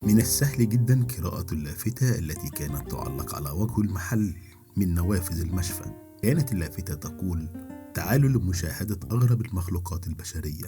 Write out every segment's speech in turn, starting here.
من السهل جدا قراءة اللافتة التي كانت تعلق على وجه المحل من نوافذ المشفى. كانت اللافتة تقول: تعالوا لمشاهدة أغرب المخلوقات البشرية،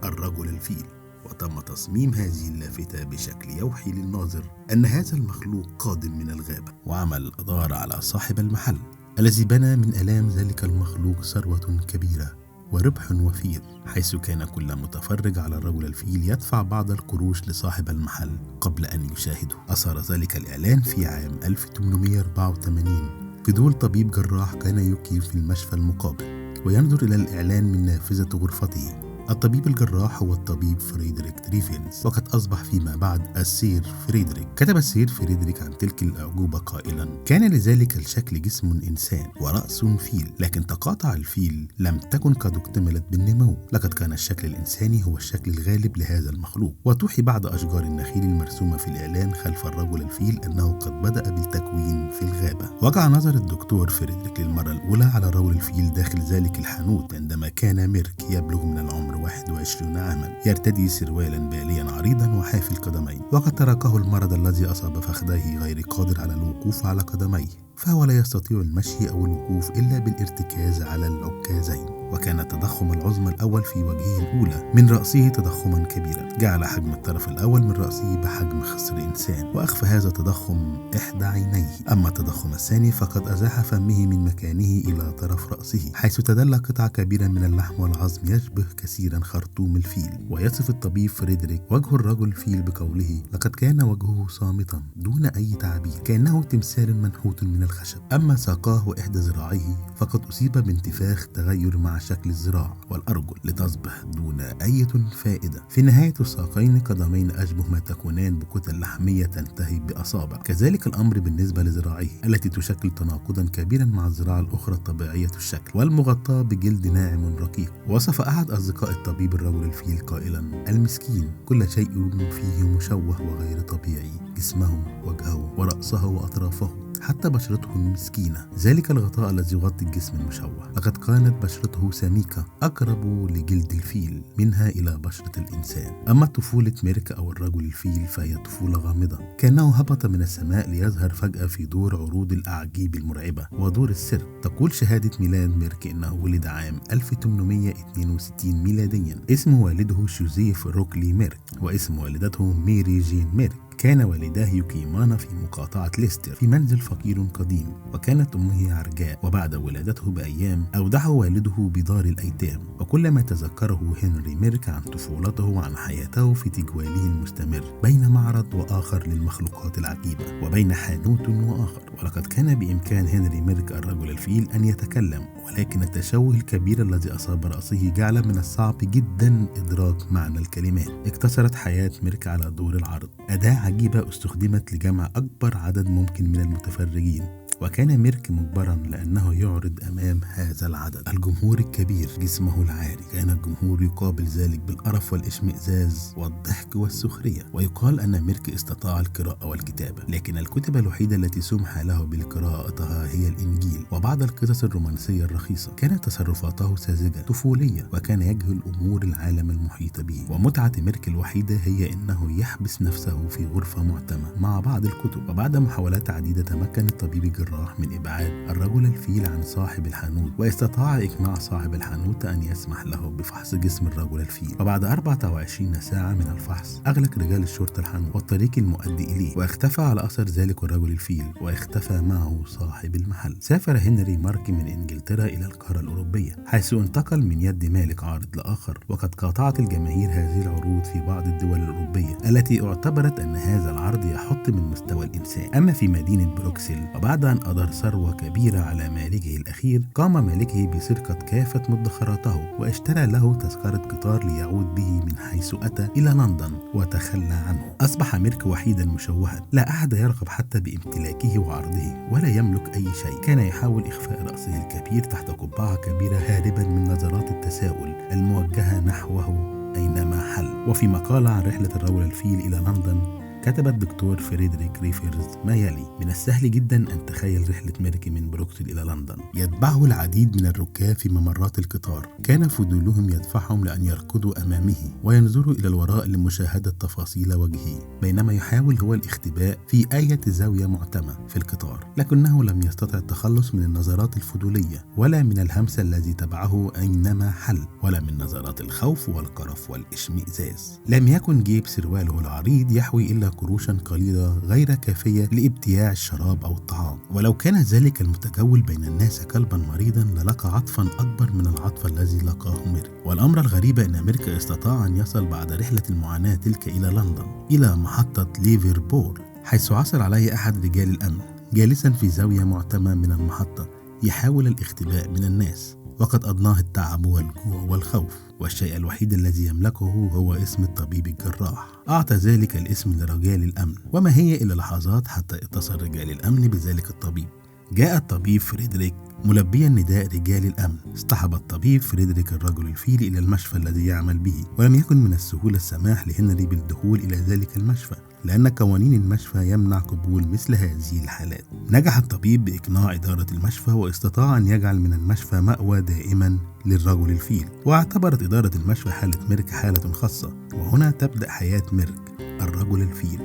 الرجل الفيل. وتم تصميم هذه اللافتة بشكل يوحي للناظر أن هذا المخلوق قادم من الغابة، وعمل أضرار على صاحب المحل الذي بنى من آلام ذلك المخلوق ثروة كبيرة وربح وفير، حيث كان كل متفرج على الرجل الفيل يدفع بعض القروش لصاحب المحل قبل أن يشاهده. أثار ذلك الإعلان في عام 1884 فضول طبيب جراح كان يقيم في المشفى المقابل وينظر إلى الإعلان من نافذة غرفته. الطبيب الجراح هو الطبيب فريدريك تريفينز، وقد أصبح فيما بعد السير فريدريك. كتب السير فريدريك عن تلك الأعجوبة قائلا: كان لذلك الشكل جسم إنسان ورأس فيل، لكن تقاطع الفيل لم تكن قد اكتملت بالنمو. لقد كان الشكل الإنساني هو الشكل الغالب لهذا المخلوق. وتوحي بعض أشجار النخيل المرسومة في الإعلان خلف الرجل الفيل أنه قد بدأ بالتكوين في الغابة. وقع نظر الدكتور فريدريك للمرة الأولى على الرجل الفيل داخل ذلك الحانوت عندما كان ميرك يبلغ من العمر 21 عاما، يرتدي سروالا باليا عريضا وحافي القدمين. وقد تركه المرض الذي أصاب فخذيه غير قادر على الوقوف على قدميه، فهو لا يستطيع المشي أو الوقوف إلا بالارتكاز على العكازين. وكان التضخم العظمى الأول في وجهه الأولى من رأسه تضخما كبيرا جعل حجم الطرف الأول من رأسه بحجم خصر إنسان، وأخفى هذا التضخم إحدى عينيه. أما التضخم الثاني فقد أزاح فمه من مكانه إلى طرف رأسه، حيث تدلى قطعة كبيرة من اللحم والعظم يشبه كثيرا خرطوم الفيل. ويصف الطبيب فريدريك وجه الرجل الفيل بقوله: لقد كان وجهه صامتا دون أي تعبير، كأنه تمثال منحوت من الخشب. أما ساقاه وإحدى ذراعيه فقد أصيب بانتفاخ تغير مع شكل الذراع والأرجل لتصبح دون أي فائدة. في نهاية الساقين قدمين أشبه ما تكونان بكتل لحمية تنتهي بأصابع. كذلك الأمر بالنسبة لذراعيه التي تشكل تناقضا كبيرا مع الذراع الأخرى الطبيعية الشكل والمغطاة بجلد ناعم رقيق. وصف أحد أصدقاء الطبيب الرجل الفيل قائلا: المسكين كل شيء فيه مشوه وغير طبيعي، جسمه، وجهه، ورأسه، وأطرافه، حتى بشرته المسكينة، ذلك الغطاء الذي يغطي الجسم المشوه. لقد كانت بشرته سميكة أقرب لجلد الفيل منها إلى بشرة الإنسان. أما طفولة ميرك أو الرجل الفيل فهي طفولة غامضة، كأنه هبط من السماء ليظهر فجأة في دور عروض الأعاجيب المرعبة ودور السيرك. تقول شهادة ميلاد ميرك إنه ولد عام 1862 ميلاديا. اسم والده جوزيف روكلي ميرك، واسم والدته ميري جين ميرك. كان والداه يقيمان في مقاطعة ليستر في منزل فقير قديم، وكانت أمه عرجاء. وبعد ولادته بأيام أودعه والده بدار الأيتام. وكلما تذكره هنري ميرك عن طفولته وعن حياته في تجواله المستمر بين معرض وآخر للمخلوقات العجيبة وبين حانوت وآخر. ولقد كان بإمكان هنري ميرك الرجل الفيل أن يتكلم، ولكن التشوه الكبير الذي أصاب رأسه جعل من الصعب جدا إدراك معنى الكلمات. اقتصرت حياة ميرك على دور العرض، أداة عجيبة استخدمت لجمع أكبر عدد ممكن من المتفرجين. وكان ميرك مجبرا لأنه يعرض أمام هذا العدد الجمهور الكبير جسمه العاري. كان الجمهور يقابل ذلك بالقرف والإشمئزاز والضحك والسخرية. ويقال أن ميرك استطاع القراءة والكتابة، لكن الكتب الوحيدة التي سمح له بالقراءتها هي الإنجيل وبعض القصص الرومانسية الرخيصة. كانت تصرفاته ساذجة طفولية، وكان يجهل أمور العالم المحيط به. ومتعة ميرك الوحيدة هي أنه يحبس نفسه في غرفة معتمة مع بعض الكتب. وبعد محاولات عديدة تمكن الطبيب الجراح من إبعاد الرجل الفيل عن صاحب الحانوت، واستطاع إقناع صاحب الحانوت أن يسمح له بفحص جسم الرجل الفيل. وبعد 24 ساعة من الفحص أغلق رجال الشرطة الحانوت والطريق المؤدي إليه، واختفى على أثر ذلك الرجل الفيل، واختفى معه صاحب المحل. سافر هنري مارك من إنجلترا إلى القارة الأوروبية، حيث انتقل من يد مالك عارض لآخر. وقد قاطعت الجماهير هذه العروض في بعض الدول الأوروبية التي اعتبرت أن هذا العرض يحط من مستوى الإنسان. أما في مدينة بروكسل، وبعد أن أدار ثروة كبيرة على مالكه الأخير، قام مالكه بسرقة كافة مدخراته، واشترى له تذكرة قطار ليعود به من حيث أتى إلى لندن وتخلى عنه. أصبح ميرك وحيدا مشوها، لا أحد يرغب حتى بامتلاكه وعرضه، ولا يملك أي شيء. كان يحاول إخفاء رأسه الكبير تحت قبعة كبيرة هاربا من نظرات التساؤل الموجهة نحوه أينما حل. وفي مقالة عن رحلة الرجل الفيل إلى لندن كتب الدكتور فريدريك ريفيرز ما يلي: من السهل جدا أن تخيل رحلة ميرك من بروكسل إلى لندن، يتبعه العديد من الركاب في ممرات القطار، كان فضولهم يدفعهم لأن يركضوا أمامه وينظروا إلى الوراء لمشاهدة تفاصيل وجهه، بينما يحاول هو الاختباء في أي زاوية معتمة في القطار، لكنه لم يستطع التخلص من النظرات الفضولية ولا من الهمس الذي تبعه أينما حل، ولا من نظرات الخوف والقرف والاشمئزاز. لم يكن جيب سرواله العريض يحوي إلا قروشا قليلة غير كافية لابتياع الشراب أو الطعام، ولو كان ذلك المتجول بين الناس كلبا مريضا للقى عطفا أكبر من العطف الذي لقاه ميرك. والأمر الغريب أن ميرك استطاع أن يصل بعد رحلة المعاناة تلك إلى لندن، إلى محطة ليفربول، حيث عثر عليه أحد رجال الأمن جالسا في زاوية معتمة من المحطة يحاول الاختباء من الناس، وقد أضناه التعب والجوع والخوف، والشيء الوحيد الذي يملكه هو اسم الطبيب الجراح. أعطى ذلك الاسم لرجال الأمن، وما هي إلا لحظات حتى اتصل رجال الأمن بذلك الطبيب. جاء الطبيب فريدريك ملبيا نداء رجال الأمن. اصطحب الطبيب فريدريك الرجل الفيل إلى المشفى الذي يعمل به، ولم يكن من السهولة السماح لهنري بالدخول إلى ذلك المشفى، لأن قوانين المشفى يمنع قبول مثل هذه الحالات. نجح الطبيب بإقناع إدارة المشفى، واستطاع أن يجعل من المشفى مأوى دائما للرجل الفيل، واعتبرت إدارة المشفى حالة ميرك حالة خاصة. وهنا تبدأ حياة ميرك الرجل الفيل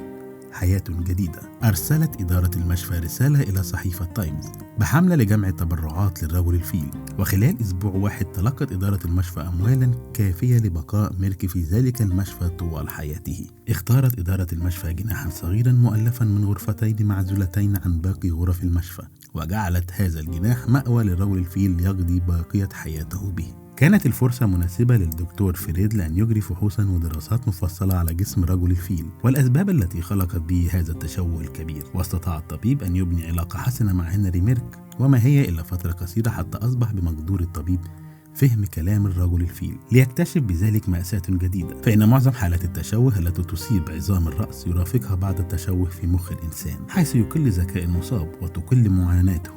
حياة جديدة. أرسلت إدارة المشفى رسالة إلى صحيفة تايمز بحملة لجمع تبرعات للرجل الفيل، وخلال أسبوع واحد تلقت إدارة المشفى أموالا كافية لبقاء ميرك في ذلك المشفى طوال حياته. اختارت إدارة المشفى جناحا صغيرا مؤلفا من غرفتين معزولتين عن باقي غرف المشفى، وجعلت هذا الجناح مأوى للرجل الفيل يقضي باقية حياته به. كانت الفرصة مناسبة للدكتور فريد لأن يجري فحوصا ودراسات مفصلة على جسم رجل الفيل والأسباب التي خلقت به هذا التشوه الكبير، واستطاع الطبيب أن يبني علاقة حسنة مع هنري ميرك، وما هي إلا فترة قصيرة حتى أصبح بمقدور الطبيب فهم كلام الرجل الفيل، ليكتشف بذلك مأساة جديدة. فإن معظم حالات التشوه التي تصيب عظام الرأس يرافقها بعض التشوه في مخ الإنسان، حيث يقل ذكاء المصاب وتقل معاناته.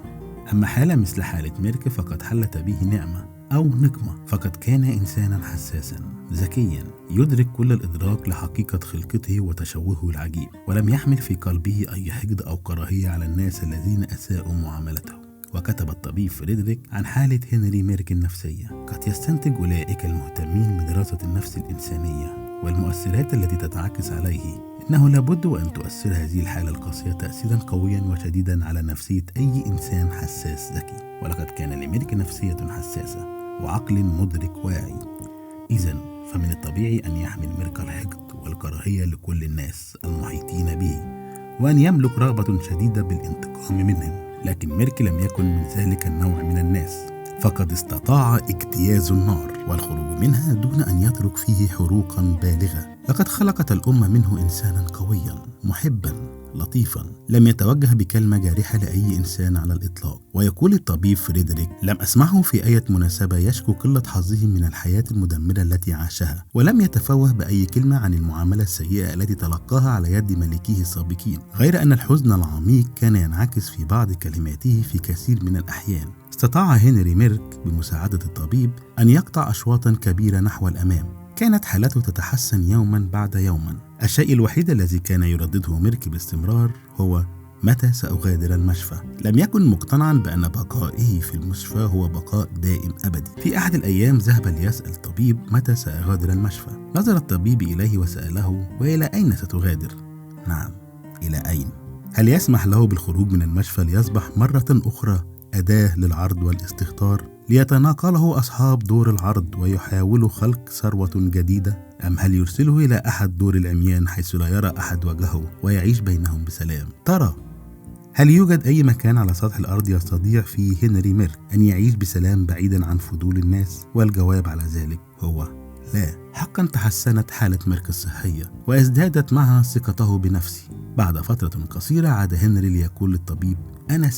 أما حالة مثل حالة ميرك فقد حلت به نعمة أو نقمة، فقد كان إنسانا حساسا ذكيا يدرك كل الإدراك لحقيقة خلقته وتشوهه العجيب، ولم يحمل في قلبه أي حقد أو كراهية على الناس الذين أساءوا معاملته. وكتب الطبيب فريدريك عن حالة هنري ميرك النفسية: قد يستنتج أولئك المهتمين بدراسة النفس الإنسانية والمؤثرات التي تتعكس عليه إنه لابد أن تؤثر هذه الحالة القاسية تأثيرا قويا وشديدا على نفسية أي إنسان حساس ذكي. ولقد كان لميرك نفسية حساسة وعقل مدرك واعي. إذن فمن الطبيعي أن يحمل ميرك الحقد والكراهية لكل الناس المحيطين به، وأن يملك رغبة شديدة بالانتقام منهم. لكن ميرك لم يكن من ذلك النوع من الناس، فقد استطاع اجتياز النار والخروج منها دون أن يترك فيه حروقا بالغة. لقد خلقت الأمة منه إنسانا قويا محبا لطيفا، لم يتوجه بكلمة جارحة لأي إنسان على الإطلاق. ويقول الطبيب فريدريك: لم أسمعه في أي مناسبة يشكو قلة حظه من الحياة المدمرة التي عاشها، ولم يتفوه بأي كلمة عن المعاملة السيئة التي تلقاها على يد ملكيه السابقين، غير أن الحزن العميق كان ينعكس في بعض كلماته في كثير من الأحيان. استطاع هنري ميرك بمساعدة الطبيب أن يقطع أشواطا كبيرة نحو الأمام. كانت حالته تتحسن يوما بعد يوم. الشيء الوحيد الذي كان يردده ميرك باستمرار هو: متى سأغادر المشفى؟ لم يكن مقتنعا بأن بقائه في المشفى هو بقاء دائم أبدي. في أحد الأيام ذهب ليسأل الطبيب: متى سأغادر المشفى؟ نظر الطبيب إليه وسأله: وإلى أين ستغادر؟ نعم، إلى أين؟ هل يسمح له بالخروج من المشفى ليصبح مرة أخرى أداة للعرض والاستهتار، ليتناقله أصحاب دور العرض ويحاولوا خلق ثروة جديدة؟ أم هل يرسله إلى أحد دور العميان حيث لا يرى أحد وجهه ويعيش بينهم بسلام؟ ترى هل يوجد أي مكان على سطح الأرض يستطيع فيه هنري ميرك أن يعيش بسلام بعيدا عن فضول الناس؟ والجواب على ذلك هو لا. حقا تحسنت حالة ميرك الصحية وازدادت معها ثقته بنفسه. بعد فترة قصيرة عاد هنري ليقول للطبيب: أنا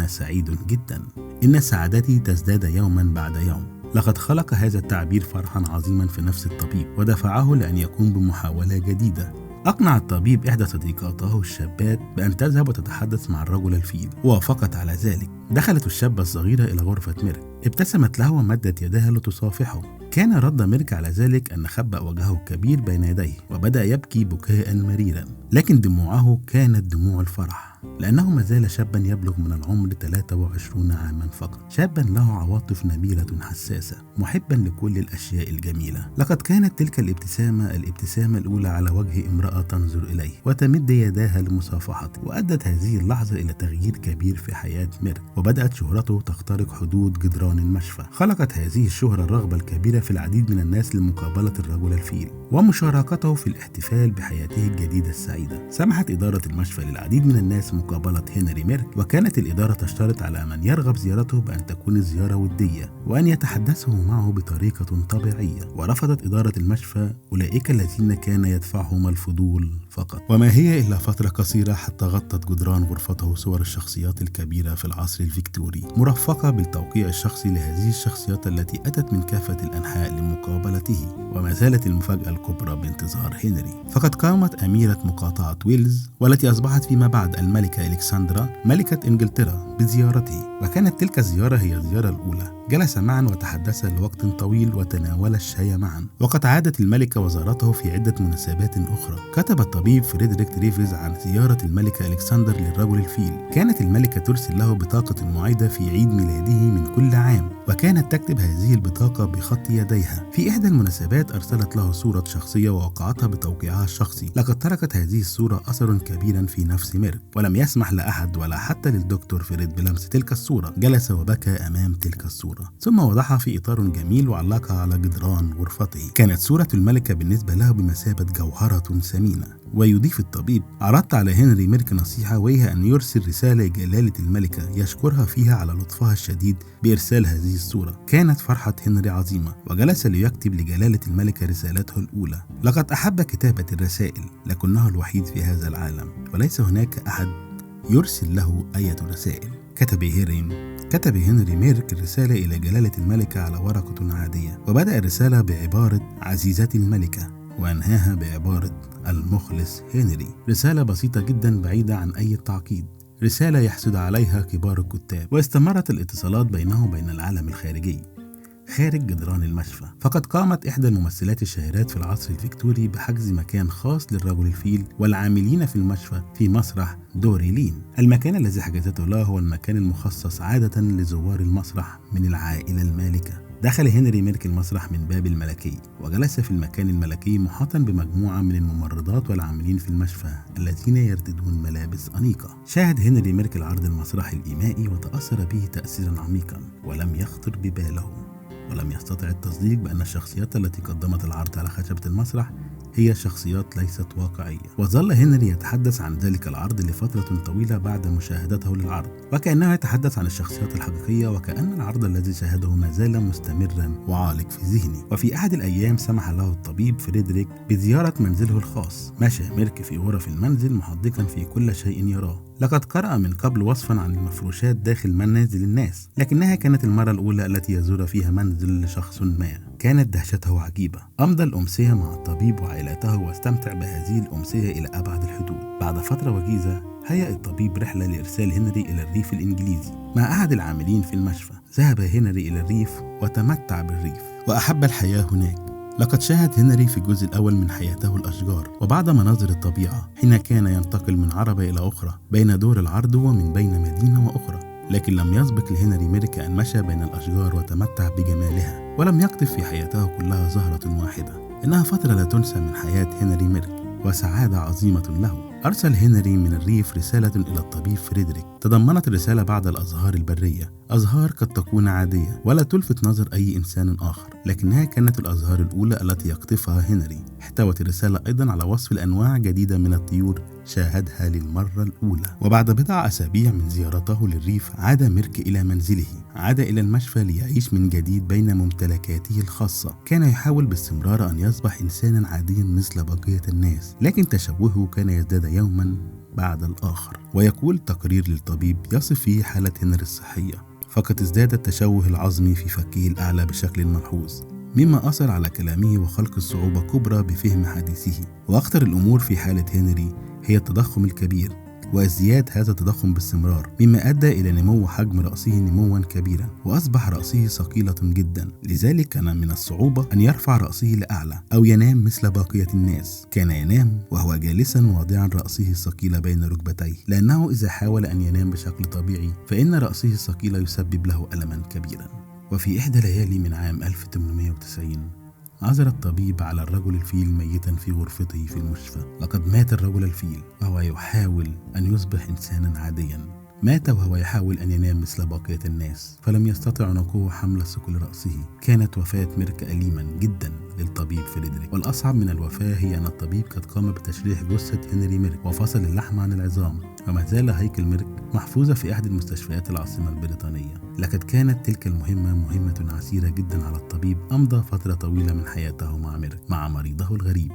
سعيد جدا، إن سعادتي تزداد يوما بعد يوم. لقد خلق هذا التعبير فرحا عظيما في نفس الطبيب، ودفعه لأن يقوم بمحاولة جديدة. أقنع الطبيب إحدى صديقاته الشابات بأن تذهب وتتحدث مع الرجل الفيل، ووافقت على ذلك. دخلت الشابة الصغيرة إلى غرفة ميرك، ابتسمت له ومدت يدها لتصافحه. كان رد ميرك على ذلك أن خبأ وجهه الكبير بين يديه وبدأ يبكي بكاء مريرا، لكن دموعه كانت دموع الفرح لأنه ما زال شابا يبلغ من العمر 23 عاما فقط، شابا له عواطف نبيلة حساسة، محبا لكل الأشياء الجميلة. لقد كانت تلك الابتسامة الأولى على وجه امرأة تنظر إليه وتمد يداها لمصافحته، وأدت هذه اللحظة إلى تغيير كبير في حياة ميرك، وبدأت شهرته تخترق حدود جدران المشفى. خلقت هذه الشهرة الرغبة الكبيرة في العديد من الناس لمقابلة الرجل الفيل ومشاركته في الاحتفال بحياته الجديدة السعيدة. سمحت إدارة المشفى للعديد من الناس مقابلة هنري ميرك، وكانت الإدارة تشترط على من يرغب زيارته بأن تكون الزيارة ودية وأن يتحدثوا معه بطريقة طبيعية. ورفضت إدارة المشفى أولئك الذين كان يدفعهم الفضول فقط. وما هي إلا فترة قصيرة حتى غطت جدران غرفته صور الشخصيات الكبيرة في العصر الفيكتوري، مرفقة بالتوقيع الشخصي لهذه الشخصيات التي أتت من كافة الأنحاء لمقابلته. وما زالت المفاجأة الكبرى بانتظار هنري، فقد قامت أميرة مقاطعة ويلز والتي أصبحت فيما بعد الملكة إلكسندرا ملكة إنجلترا بزيارته، وكانت تلك الزيارة هي الزيارة الأولى. جلس معا وتحدثا لوقت طويل وتناولا الشاي معا، وقد عادت الملكة وزارته في عدة مناسبات أخرى. كتب الطبيب فريدريك تريفز عن زيارة الملكة إلكسندر للرجل الفيل. كانت الملكة ترسل له بطاقة معايدة في عيد ميلاده من كل عام، وكانت تكتب هذه البطاقة بخط يديها. في إحدى المناسبات أرسلت له صورة شخصية ووقعتها بتوقيعها الشخصي. لقد تركت هذه الصورة أثرا كبيرا في نفس ميرك، ولم يسمح لأحد ولا حتى للدكتور فريد بلمس تلك الصورة. جلس وبكى أمام تلك الصورة، ثم وضعها في إطار جميل وعلقها على جدران غرفته. كانت صورة الملكة بالنسبة له بمثابة جوهرة ثمينة. ويضيف الطبيب: عرضت على هنري ميرك نصيحة، وهي أن يرسل رسالة لجلالة الملكة يشكرها فيها على لطفها الشديد بإرسال هذه الصورة. كانت فرحة هنري عظيمة، وجلس ليكتب لجلالة الملكة رسالته الأولى. لقد أحب كتابة الرسائل، لكنه الوحيد في هذا العالم وليس هناك أحد يرسل له أي رسائل. كتب هنري ميرك الرسالة إلى جلالة الملكة على ورقة عادية، وبدأ الرسالة بعبارة عزيزتي الملكة، وأنهاها بعبارة المخلص هنري. رسالة بسيطة جدا بعيدة عن أي تعقيد، رسالة يحسد عليها كبار الكتاب. واستمرت الاتصالات بينه وبين العالم الخارجي خارج جدران المشفى. فقد قامت إحدى الممثلات الشهيرات في العصر الفيكتوري بحجز مكان خاص للرجل الفيل والعاملين في المشفى في مسرح دوري لين. المكان الذي حجزته له هو المكان المخصص عادة لزوار المسرح من العائلة المالكة. دخل هنري ميرك المسرح من باب الملكي، وجلس في المكان الملكي محاطا بمجموعة من الممرضات والعاملين في المشفى الذين يرتدون ملابس أنيقة. شاهد هنري ميرك العرض المسرحي الإيمائي وتأثر به تأثيرا عميقا، ولم يخطر بباله ولم يستطع التصديق بأن الشخصيات التي قدمت العرض على خشبة المسرح هي شخصيات ليست واقعية. وظل هنري يتحدث عن ذلك العرض لفترة طويلة بعد مشاهدته للعرض، وكأنه يتحدث عن الشخصيات الحقيقية، وكأن العرض الذي شاهده ما زال مستمرا وعالق في ذهنه. وفي أحد الأيام سمح له الطبيب فريدريك بزيارة منزله الخاص. مشى ميرك في غرف المنزل محدقا في كل شيء يراه. لقد قرأ من قبل وصفا عن المفروشات داخل منازل الناس، لكنها كانت المرة الأولى التي يزور فيها منزل لشخص ما. كانت دهشته عجيبة. أمضى الأمسية مع الطبيب وعائلته واستمتع بهذه الأمسية إلى أبعد الحدود. بعد فترة وجيزة هيأ الطبيب رحلة لإرسال هنري إلى الريف الإنجليزي مع أحد العاملين في المشفى. ذهب هنري إلى الريف وتمتع بالريف وأحب الحياة هناك. لقد شاهد هنري في الجزء الأول من حياته الأشجار وبعض مناظر الطبيعة حين كان ينتقل من عربة إلى أخرى بين دور العرض ومن بين مدينة وأخرى. لكن لم يسبق لهنري ميرك أن مشى بين الأشجار وتمتع بجمالها، ولم يقطف في حياته كلها زهرة واحدة. إنها فترة لا تنسى من حياة هنري ميرك وسعادة عظيمة له. أرسل هنري من الريف رسالة إلى الطبيب فريدريك. تضمنت الرسالة بعض الأزهار البرية، أزهار قد تكون عادية ولا تلفت نظر أي إنسان آخر، لكنها كانت الأزهار الأولى التي يقطفها هنري. احتوت الرسالة أيضا على وصف الأنواع جديدة من الطيور شاهدها للمرة الأولى. وبعد بضع أسابيع من زيارته للريف عاد ميرك إلى منزله. عاد إلى المشفى ليعيش من جديد بين ممتلكاته الخاصة. كان يحاول باستمرار أن يصبح إنسانا عاديا مثل بقية الناس، لكن تشوهه كان يزداد يوما بعد الآخر. ويقول تقرير للطبيب يصف فيه حالة هنري الصحية: فقد ازداد التشوه العظمي في فكه الأعلى بشكل ملحوظ، مما أثر على كلامه وخلق الصعوبة كبرى بفهم حديثه. وأخطر الأمور في حالة هنري هي التضخم الكبير وازدياد هذا التضخم باستمرار، مما أدى إلى نمو حجم رأسه نموا كبيرا، وأصبح رأسه ثقيلة جدا. لذلك كان من الصعوبة أن يرفع رأسه لأعلى أو ينام مثل باقية الناس. كان ينام وهو جالسا واضعا رأسه الثقيلة بين ركبتيه، لأنه إذا حاول أن ينام بشكل طبيعي فإن رأسه الثقيلة يسبب له ألما كبيرا. وفي إحدى ليالي من عام 1890 عثر الطبيب على الرجل الفيل ميتا في غرفته في المشفى. لقد مات الرجل الفيل وهو يحاول أن يصبح إنسانا عاديا. مات وهو يحاول أن ينام مثل بقية الناس، فلم يستطع عنقه حمل ثقل رأسه. كانت وفاة ميرك أليما جدا للطبيب فريدريك، والأصعب من الوفاة هي أن الطبيب قد قام بتشريح جثة هنري ميرك وفصل اللحم عن العظام، وما زال هيكل ميرك محفوظة في أحد المستشفيات العاصمة البريطانية. لقد كانت تلك المهمة مهمة عسيرة جدا على الطبيب. أمضى فترة طويلة من حياته مع ميرك مع مريضه الغريب.